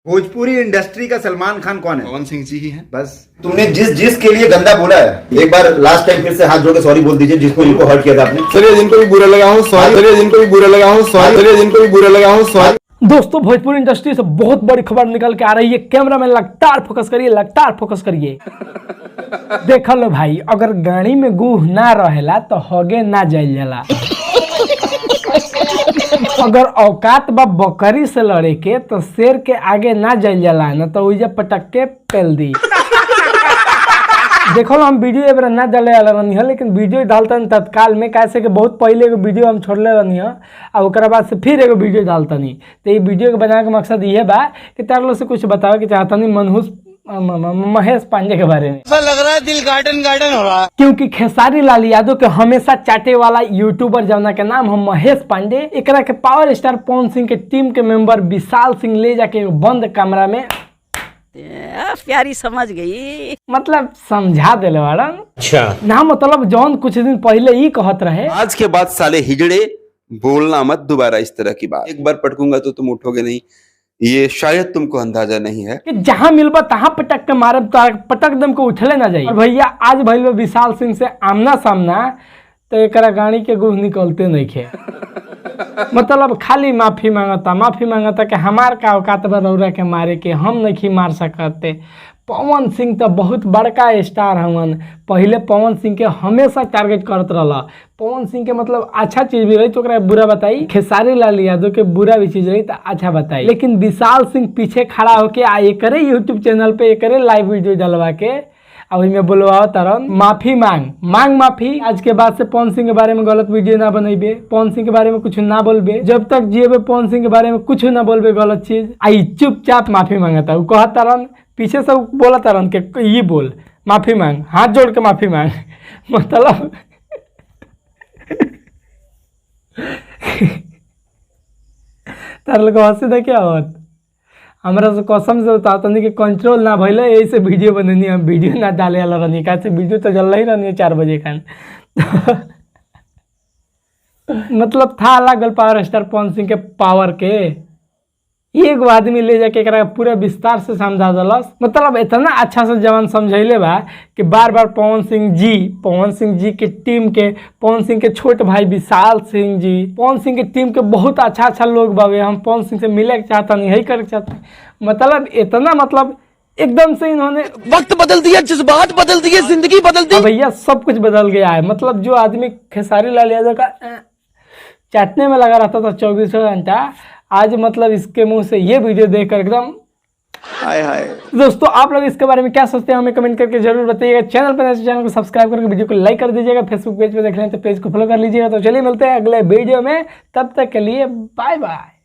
Bhojpuri industry का सलमान खान कौन है? पवन सिंह जी ही हैं। बस तुमने जिस जिस के लिए गंदा बोला है, एक बार लास्ट टाइम फिर से हाथ जोड़ के सॉरी बोल दीजिए, जिसको जिनको हर्ट किया था आपने। चलिए, जिनको भी बुरा लगा हो सॉरी। चलिए, जिनको भी बुरा लगा हो सॉरी। चलिए, जिनको भी बुरा लगा हो सॉरी। दोस्तों, भोजपुरी इंडस्ट्री से बहुत बड़ी खबर निकल के आ रही है। कैमरा में लगातार फोकस करिए, लगातार फोकस करिए। देख लो भाई, अगर गाड़ी में गुह ना रहेला तो हगे ना जाइल जाला। अगर औकात बा बकरी से लड़े के तो शेर के आगे ना जाइल जाला, न तो उइजा पटक के पेल दी। देखो, हम वीडियो एबरा ना डाले वाला रहनी है, लेकिन वीडियो डालतन तत्काल में, कैसे कि बहुत पहले एगो वीडियो हम छोड़ले रहनी है आ ओकरा बाद से फिर एगो वीडियो डालतनी। तो ये वीडियो के बनावे के मकसद ये बा कि तार लोग से कुछ बतावे के चाहतनी मनहूस महेश पांडे के बारे में। ऐसा लग रहा है दिल गार्डन गार्डन हो रहा है। क्योंकि खेसारी लाल यादव के हमेशा चाटे वाला यूट्यूबर जौना के नाम हम महेश पांडे, एकरा के पावर स्टार पवन सिंह के टीम के मेंबर विशाल सिंह ले जाके एगो बंद कमरा में प्यारी समझ गई। मतलब समझा दिले बाड़न। अच्छा ना, मतलब जौन कुछ दिन पहले ही कहत रहे, आज के बाद साले हिजड़े बोलना मत दोबारा इस तरह की बात। एक बार पटकूंगा तो तुम उठोगे नहीं, ये शायद तुमको अंदाजा नहीं है। कि जहां मिलबा तहां पटक के मारब, तो पटक दम के उठले ना जाई। और भैया आज भइल बा विशाल सिंह से आमना सामना, तो एकरा गाड़ी के गुह निकलते नहीं खे। मतलब खाली माफी मांगता, माफी मांगता कि हमार का औकात बा रौरा के मारे के, हम नहीं मार सकते। पवन सिंह तो बहुत बड़का स्टार हवन। पहले पवन सिंह के हमेशा टारगेट करत रहला। पवन सिंह के मतलब अच्छा चीज भी रही तो ओकरा बुरा बताई, खेसारी लाल यादव के बुरा भी चीज रही तो अच्छा बताई। लेकिन विशाल सिंह पीछे खड़ा होके आ एकरे यूट्यूब चैनल पे एकरे लाइव वीडियो डलवा के आ ओहिमे बोलवाओ तारन, माफी मांग, मांग माफी, आज के बाद से पवन सिंह के बारे में गलत वीडियो ना बनैबे, पवन सिंह के बारे में कुछ ना बोलबे, जब तक जिएबे पवन सिंह के बारे में कुछ ना बोलबे गलत चीज। आई चुपचाप माफी मांगता। उ कहत तारन, पीछे से उ बोला तारन के ये बोल, माफी मांग, हाथ जोड़ के माफी मांग। मतलब तार लोग हंसी दे क्या होत? हमरा से कसम से बताओ तनी कि कंट्रोल ना भइले, यही से वीडियो बननी। हम वीडियो ना डाले वाला रहनी, काहे से वीडियो तो जल ही रहनी 4 बजे खान। मतलब था लागल पावर स्टार पवन सिंह के पावर के, एगो आदमी ले जाके एकरा पूरा विस्तार से समझा दलस। मतलब इतना अच्छा से जवान समझैले बा कि बार बार पवन सिंह जी, पवन सिंह जी के टीम के, पवन सिंह के छोट भाई विशाल सिंह जी, पवन सिंह के टीम के बहुत अच्छा अच्छा लोग बावे, हम पवन सिंह से मिले के चाहता नहीं, यही करे के चाहता। मतलब इतना, मतलब एकदम से इन्होंने वक्त बदल दिया, जज्बात बदल दिए, जिंदगी बदल दी। अब भैया सब कुछ बदल गया है। मतलब जो आदमी खेसारी लाल यादव का चाटने में लगा रहता था 24 घंटा, आज मतलब इसके मुंह से ये वीडियो देखकर एकदम हाय हाय। दोस्तों, आप लोग इसके बारे में क्या सोचते हैं, हमें कमेंट करके जरूर बताइएगा। चैनल पर नए तो चैनल को सब्सक्राइब करके वीडियो को लाइक कर दीजिएगा। फेसबुक पेज पर देख रहे हैं तो पेज को फॉलो कर लीजिएगा। तो चलिए मिलते हैं अगले वीडियो में, तब तक के लिए बाय बाय।